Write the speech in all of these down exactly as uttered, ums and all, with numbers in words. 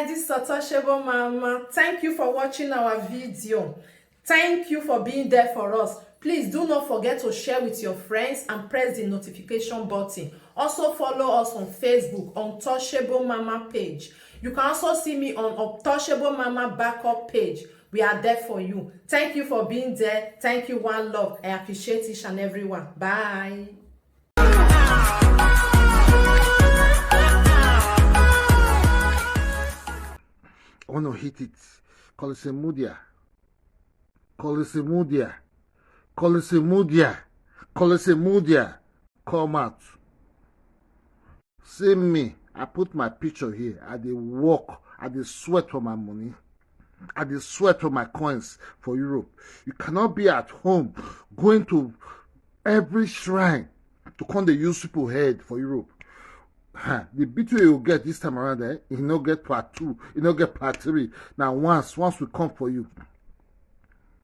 This is Untouchable Mama. Thank you for watching our video. Thank you for being there for us. Please do not forget to share with your friends and press the notification button. Also follow us on Facebook, Untouchable Mama page. You can also see me on Untouchable Mama backup page. We are there for you. Thank you for being there. Thank you, one love. I appreciate each and every one. Bye. I want to hit it. Kolisi Mudia. Kolisi Mudia. Kolisi Mudia. Kolisi Mudia. Come out. See me. I put my picture here. I dey work. I dey sweat for my money. I dey sweat for my coins for Europe. You cannot be at home going to every shrine to come dey use people head for Europe. Huh, the beat wey you get this time around, eh, e no get part two, e no get part three. Now once, once we come for you,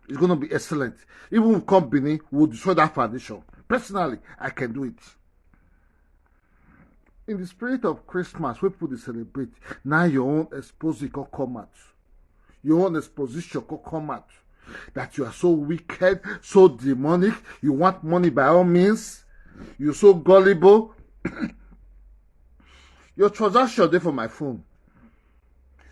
it's gonna be excellent. Even if we come Benin, we'll destroy that foundation. Personally, I can do it. In the spirit of Christmas, wey people dey celebrate, now your own exposition come out. Your own exposition come out. That you are so wicked, so demonic, you want money by all means, you're so gullible. Your transaction dey for my phone.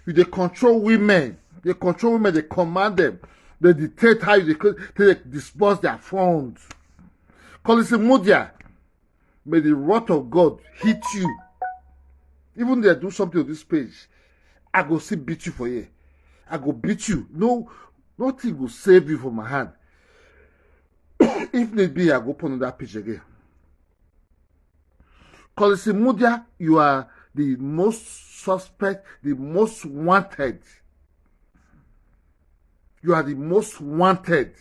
You dey control women, dey control women, dey command them, dey dictate how you dey cre-, dey disburse their funds. Kolisi Mudia, may the wrath of God hit you. Even they do something on this page, I go still beat you for here. I go beat you. No, nothing go save you from my hand. If need be, I go open another page again. Kolisi Mudia, you are the most suspect, the most wanted. You are the most wanted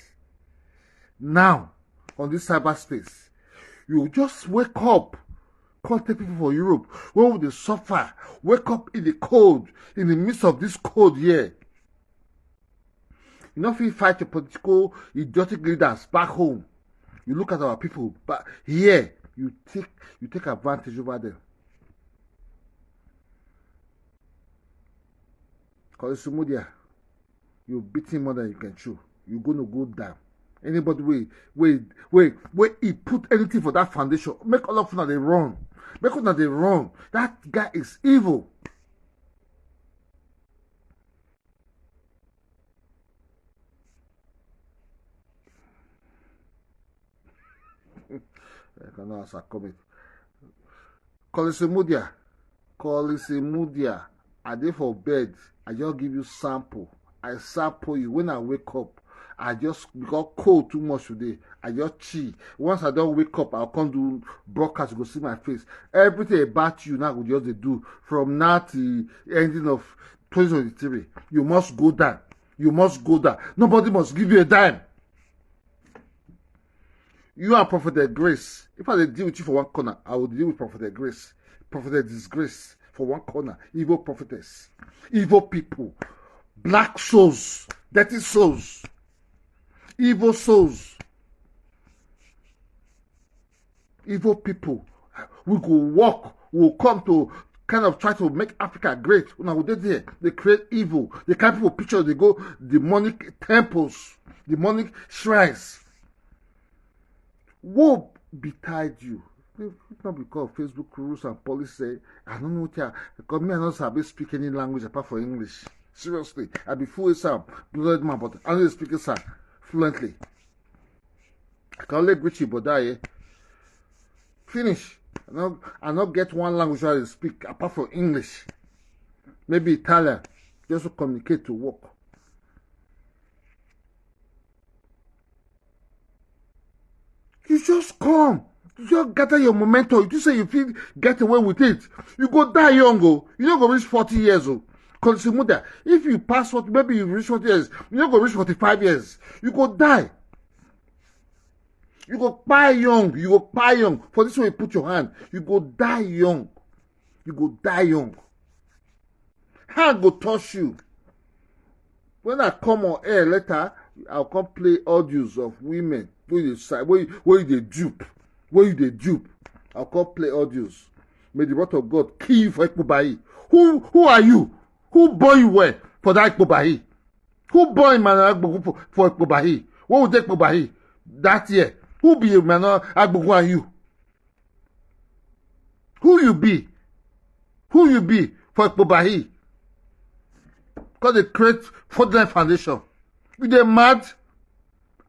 now on this cyberspace. You just wake up, come take people for Europe, where would they suffer? Wake up in the cold, in the midst of this cold here. You no fit fight your political idiotic leaders back home. You look at our people, but here you take, you take advantage over them. Kolisi Mudia, you beating more than you can chew. You gonna go down. Anybody wey, wey, wey, wey he put anything for that foundation, make all of una dey run. Make una dey run. That guy is evil. I cannot answer comment. Kolisi Mudia. Kolisi Mudia. I dey for bed. I just give you sample. I sample you. When I wake up, I just, because cold too much today, I just chill. Once I don wake up, I'll come do broadcast, you go see my face. Everything about you now go just dey do from now till ending of twenty twenty-three. You must go down. You must go down. Nobody must give you a dime. You and Prophet Grace. If I dey deal with you for one corner, I will deal with Prophet Grace. Prophet Disgrace for one corner. Evil prophetess. Evil people. Black souls. Dirty souls. Evil souls. Evil people. We go work. We will come to kind of try to make Africa great. Una go dey there. They create evil. They carry people pictures. They go demonic temples, demonic shrines. Woe betide you. If not because Facebook rules and policy, I don't know what, because me, I no sabi speak any language apart from English. Seriously, I be full Sam, blooded man, but I no dey speak Sam fluently. I can only greet you, but that, eh? Finish. I no, I no get one language I dey speak apart from English. Maybe Italian, just to communicate, to work. You just come. You just gather your momentum. You think say you fit get away with it. You go die young, oh. You no go reach forty years, oh. Kolisi Mudia, if you pass forty, maybe you reach forty years, you no go reach forty-five years. You go die. You go kpai young. You go kpai young. For this way, you put your hand. You go die young. You go die young. Hand go touch you. When I come on air later, I'll come play audios of women wey you dey si-, wey, wey you dey dupe, wey you dey dupe. I'll come play audios. May the wrath of God kill you for Ekpubayi. Who, who are you? Who born you well for that Ekpobahi? Who born Emmanuel Agbogun for, for Ekpobahi? What would Ekpobahi that year? Who be Emmanuel Agbogun and you? Who you be? Who you be for Ekpobahi? Because they create fraudulent foundation. You dey mad?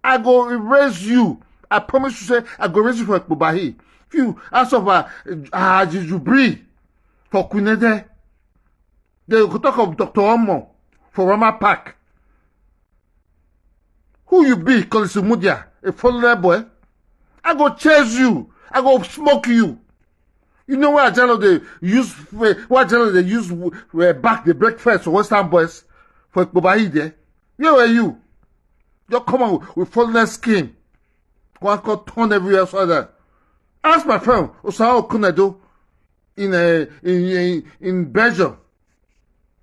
I go erase you. I promise you say I go erase you for Ekpobahi. If you ask of a Haji Jubri for Kunede, they go talk of Doctor Omo for Rama Park. Who you be, Collins Mudia, a foreigner boy? I go chase you. I go smoke you. You know why Ajalo they use why Ajalo they use uh, back the breakfast for Western boys for Ekpobahi there? Where were you? You come out with foreigner scheme. Go and go turn everywhere so that. Ask my friend Osao Kunedo in, uh, in, in in Belgium.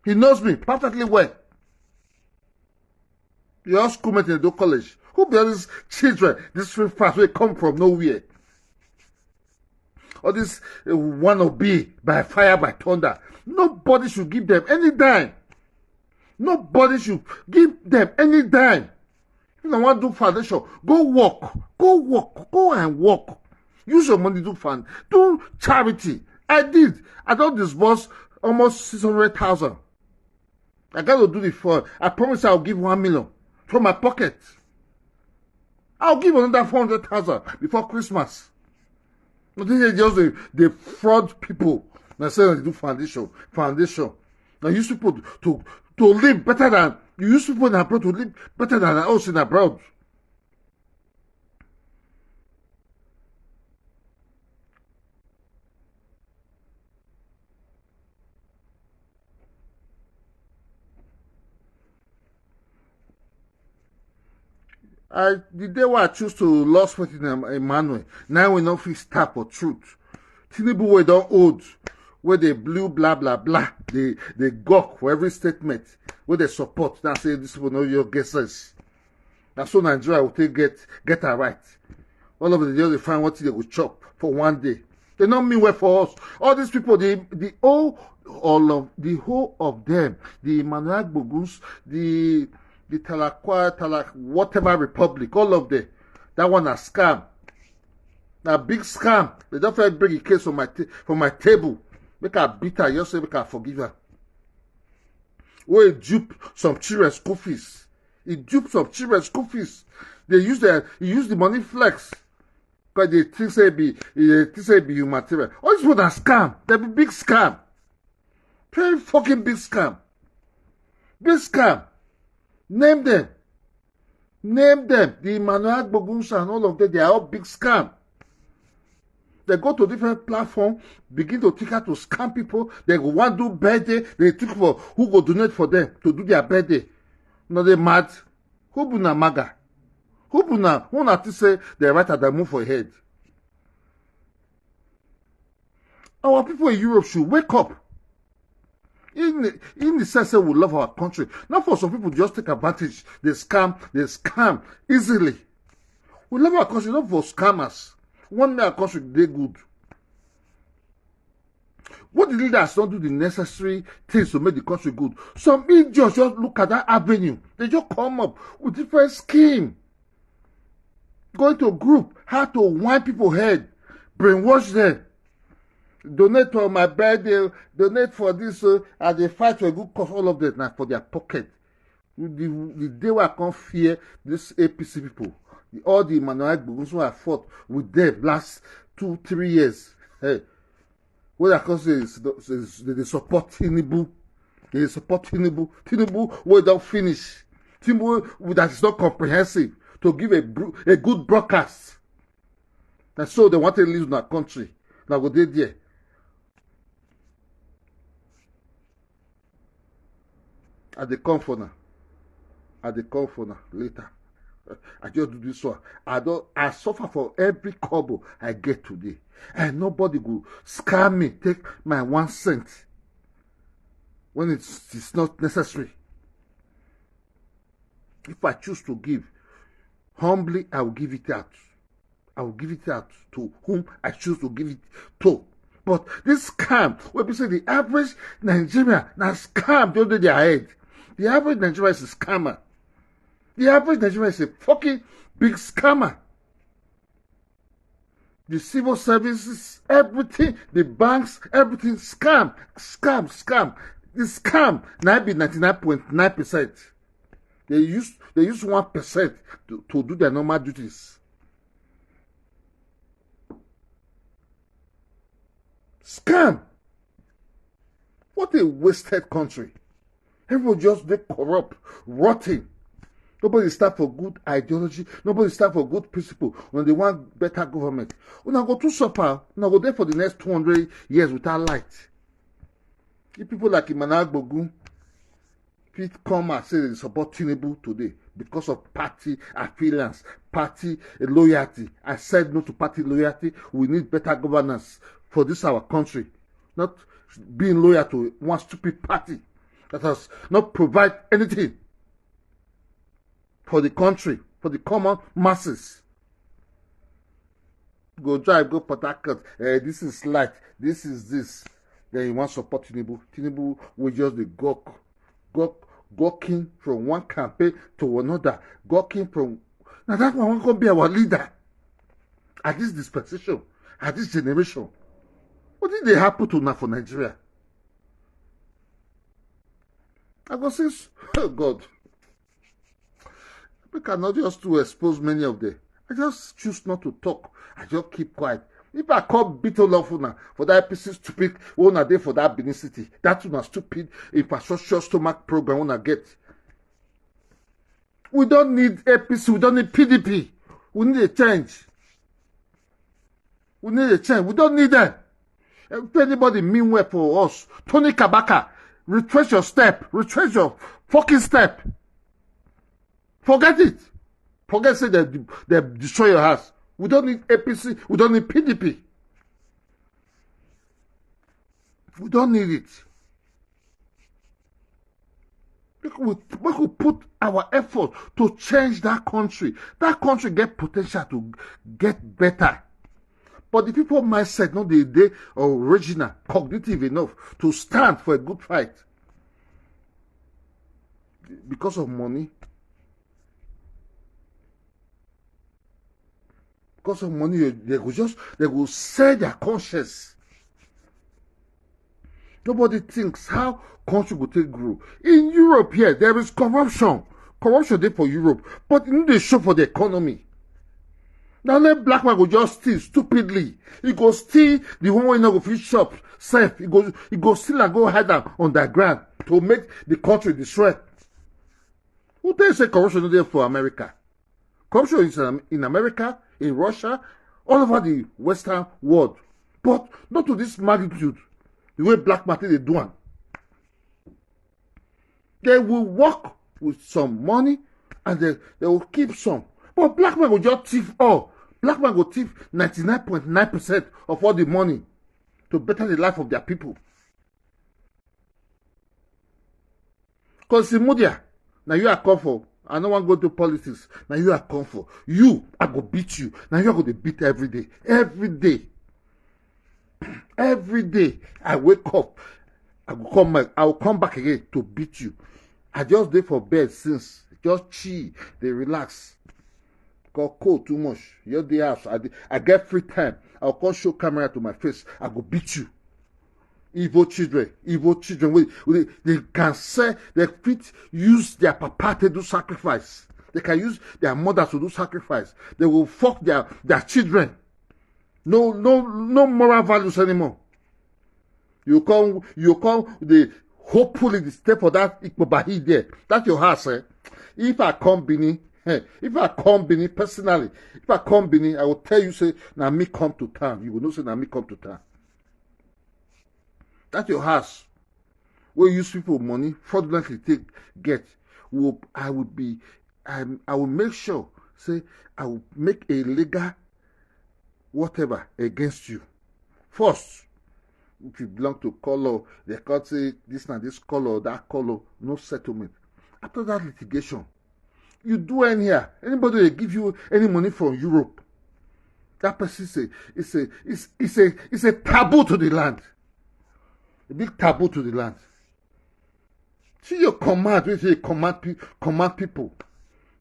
He knows me perfectly well. Your schoolmate in Edo College. Who be all these children, these three fast wey come from nowhere? All this uh, wannabe by fire, by thunder. Nobody should give them any dime. Nobody should give them any dime. If I want do foundation, go work, go work, go and work. Use your money do fund, do charity. I did. I don't disburse almost six hundred thousand. I got to do the fund. I promise I'll give one million from my pocket. I'll give another four hundred thousand before Christmas. But this is just the, the fraud people. Now say they do foundation, foundation. Now you supposed to to live better than you used people in abroad to live better than us in abroad. I the day where I choose to lost faith in Emmanuel, now we no fit start for truth. Tinubu we don't old, where they blue blah blah blah, they they gawk for every statement, where they support. Now say this will know your guesses. Now so Nigeria will take get get her right. All of them just find what they will chop for one day. They not mean well for us. All these people, the the whole all of the whole of them, the Emmanuel Gboguns, the the Talakwa, Talak, whatever republic, all of them, that one a scam. A big scam. They don't first bring a case for my for my table. Make a bitter, you say make a forgive her. Wey dupe some children school fees. He dupe some children school fees. They use the he use the money flex. Because they think say be they think say be humanitarian. All this one a scam. They be big scam. Very fucking big scam. Big scam. Name them. Name them. The Emmanuel Gbogunsa and all of them, they are all big scam. They go to different platform, begin to take out to scam people. They go one do birthday, they took for who go donate for them to do their birthday. No, they mad. Who be na maga? Who be na who na to say they write at the move for head? Our people in Europe should wake up. In in the sense that we love our country. Not for some people just take advantage. They scam, they scam easily. We love our country, not for scammers. One day our country they good. What the leaders don't do the necessary things to make the country good. Some idiots just look at that avenue. They just come up with different scheme. Going to group, how to wind people head, brainwash them. Donate for my birthday, donate for this, uh, and they fight for a good cause, all of them now for their pocket. The, the day where I can't fear this A P C people, the, all the Emmanuel Gbogunso I fought with them last two, three years. Hey, what I can say is, is, is they support Tinubu. They support Tinubu. Tinubu, we don't finish. Tinubu that is not comprehensive to give a a good broadcast. And so they want to leave that country. Now go there. I dey come for now. I dey come for now later. I just do this one. I don't I suffer for every couple I get today. And nobody go scam me, take my one cent when it's, it's not necessary. If I choose to give, humbly I will give it out. I will give it out to whom I choose to give it to. But this scam, wey be say the average Nigerian, na scam don dey their head. The average Nigerian is a scammer. The average Nigerian is a fucking big scammer. The civil services, everything, the banks, everything, scam, scam, scam. The scam na be ninety-nine point nine percent. They use, they use one percent to, to do their normal duties. Scam. What a wasted country. Everyone just dey corrupt, rotten. Nobody stand for good ideology. Nobody stand for good principle. When they want better government, una go too suffer. Una go there for the next two hundred years without light. If people like Emmanuel Agbogun fit come and say they support Tinubu today because of party affiliance, party loyalty. I said no to party loyalty. We need better governance for this our country. Not being loyal to one stupid party that has not provide anything for the country, for the common masses. Go drive, go Port Harcourt. Eh, this is light. This is this. Then you want support Tinubu. Tinubu will just dey gawk, gawk, gawking from one campaign to another. Gawking from, now that one wan come be our leader at this dispensation, at this generation. What did they happen to now for Nigeria? I go say, oh God, we cannot just to expose many of them. I just choose not to talk. I just keep quiet. If I call beat all of una for that A P C stupid one a day for that Benin City, that una stupid infrastructure stomach program una get. We don't need A P C. We don't need P D P. We need a change. We need a change. We don't need them. If anybody mean well for us, Tony Kabaka, retrace your step. Retrace your fucking step. Forget it. Forget say they, they destroy your house. We don't need A P C. We don't need P D P. We don't need it. Make we, make we put our effort to change that country. That country get potential to get better. But the people mindset no dey dey original, cognitive enough to stand for a good fight because of money. Because of money, they go just, they go sell their conscience. Nobody thinks how country go take grow. In Europe here, there is corruption. Corruption dey for Europe, but e no dey show for the economy. Now let black man go just steal stupidly. He go steal the one wey no go fit shop sef. He go, he go steal and go hide am underground to make the country destroy. Who tell you say corruption no dey for America? Corruption is in, in America, in Russia, all over the Western world, but not to this magnitude. The way black man take dey do am, they will work with some money and they, they will keep some. But black man go just thief all. Black man go thief ninety-nine point nine percent of all the money to better the life of their people. Because Mudia, now you are come for. I no wan go to politics. Now you are come for. You, I go beat you. Now you are going to beat every day. Every day. Every day I wake up, I go come back. I will come back again to beat you. I just dey for bed since. Just chill, dey relax. Cause cold too much. Your day house, I, dey- I get free time. I'll come show camera to my face. I go beat you. Evil children, evil children. Wey, wey they, they can say they fit use their papa to do sacrifice. They can use their mother to do sacrifice. They will fuck their, their children. No, no, no moral values anymore. You come, you come. They hopefully they stay for that Ikpobahi there. That's your house, eh? If I come Benin, eh, if I come Benin personally, if I come Benin, I will tell you say na me come to town. You will know say na me come to town. That's your house. Wey use people money fraudulently take get. Will, I would be, I, I will make sure say I will make a legal whatever against you. First, if you belong to color, they can say this and this color, that color, no settlement. After that litigation, you do anyhow. Anybody they give you any money from Europe, That person is a is a is is a is a taboo to the land. A big taboo to the land. See your command, wey say command pe- command people.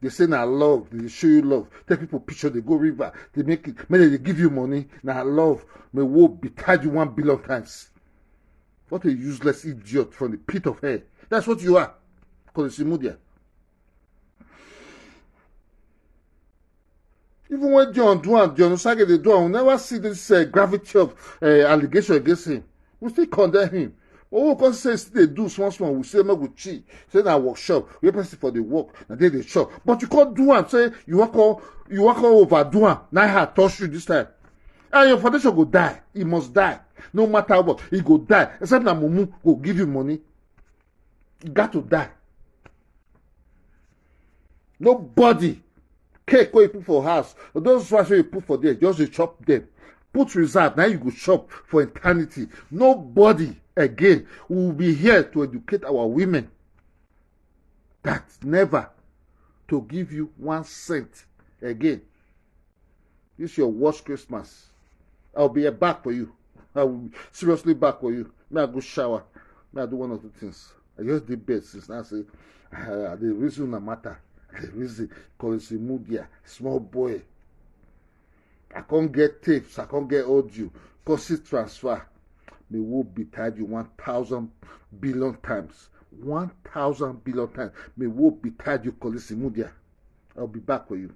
They say na love, they show you love. Take people picture, they go river, they make it, make they give you money. Na love, may woe betide you one billion times. What a useless idiot from the pit of hell. That's what you are. Kolisi Mudia. Even when John do am, John Osage dey do am, we never see this uh, gravity of uh, allegation against him. We still condemn him. But we come say still dey do small small, we say make we chill. Say na workshop, where person for the work, na dey dey chop. But you can't do am, say you wan come, you wan come overdo am. Na her touch you this time. And your foundation go die. He must die. No matter what, he go die. Except na mumu go give you money. You got to die. Nobody. Cake wey you put for house, or those rice wey you put for there, just dey chop them. Put reserve, now you go chop for eternity. Nobody again will be here to educate our women. That never to give you one cent again. This your worst Christmas. I'll be a back for you. I will seriously back for you. May I go shower. May I do one or two things. I just did bed since now. Say, I the reason no matter. The reason Kolisi Mudia, small boy. I can't get tapes. I can't get audio. Can't see transfer. May woe betide you one thousand billion times. One thousand billion times. May woe betide you, Kolisi Mudia. I'll be back for you.